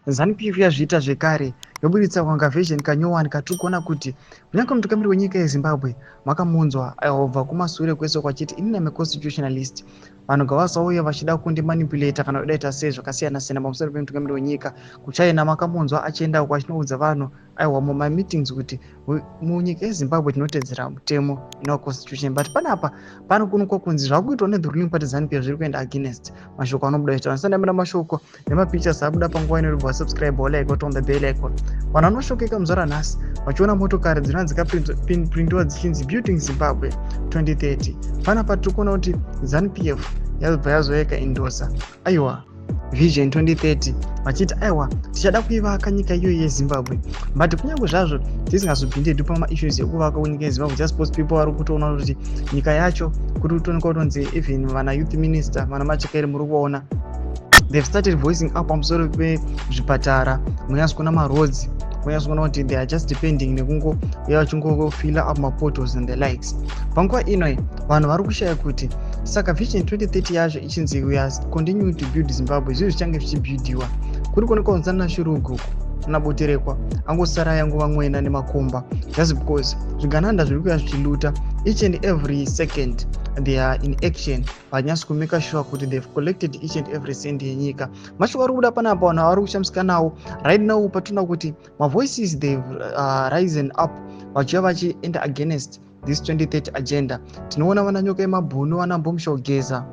ZANU-PF yazviita zvekare, yoburitsa kwanga version kanyowani katiri kuona kuti kunyange mutungamiri wenyika yeZimbabwe makamunzwa aibva kumashure kwese kwachiti, "Inini am constitutionalist, vanhu ngavasauya vachida kundimanipulata kana kudaita sei," zvakasiyana siyana pamusoro pemutungamiri wenyika. KuChina makamunzwa achienda uko achinoudza vanhu, aiwa, mumameetings kuti munyika yeZimbabwe tinotedzera mutemo inova constitution. But panapa pano kunokuwa kunzi zvakuitwa nethe ruling party ZANU-PF zviri kuenda against mashoko anobuda ita. Vasandambira mashoko nemapictures abuda panguva ino, ribva subscribe, like, on the bell icon. Vanhu vanoshokeka muzuva ranhasi vachiona motokari dzinova dzikaprintiwa dzichinzi "Building Zimbabwe 2030". Panapa tiri kuona kuti ZANU-PF yabva yazoeka endorsa, aiwa, Vision 2030, vachiti, aiwa, tichada kuivaka nyika iyoyi yeZimbabwe. But kunyange zvazvo tisingazopindi hedu pamaissues ekuvaka kunyika yeZimbabwe, just because people vari kutoona kuti nyika yacho kuri kutoonekwa kutonzi even vana youth minister, vana Machakaire, muri kuona they've started voicing up pamusoro pezvipatara, munyatso kuona maroads, munyatso kuona kuti they are just depending nekungouya vachingofilla up mapotholes and the likes. Panguva inoi vanhu vari kushaya kuti saka Vision 2030 yacho ichinzi "We are continuing to build Zimbabwe", zvii zvichange zvichibuildiwa? Kuri kuonekwa kunzi naShurugwi uku naBoterekwa angosara yanguva mwena nemakomba, just because zvigananda zviri kuya zvichiluta each and every second. They are in action, vanyatso kumake sure kuti they've collected each and every cent yenyika. Mashoko ari kubuda panapa, vanhu vari kushamisika nawo right now. Patinoona kuti mavoices, they've risen up vachiuya vachienda against this 2030 agenda. Tinoona vana Nyoka yemabhunu, vana Bombshell Geza,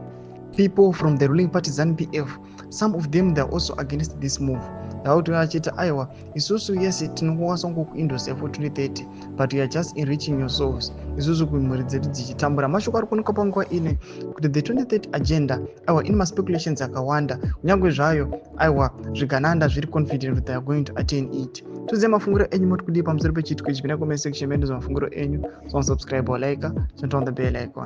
people from the ruling party ZANU-PF, some of them, they're also against this move. Vakuti vachiti, aiwa, isusu yes, tinokwanisa kungokuendorsa for 2030, but you are just enriching yourselves, isusu kumhuri dzedu dzichitambura. Mashoko ari kuonekwa panguva ine kuti the 2030 agenda, aiwa, ine maspeculations akawanda. Kunyange zvayo, aiwa, zvigananda zviri confident kuti they are going to attain it. Tudzai mafungiro enyu, moti kudii pamusoro pechiitiko ichi? Pinda comment section, mendoza mafungiro enyu. So subscribe or like, turn on the bell icon.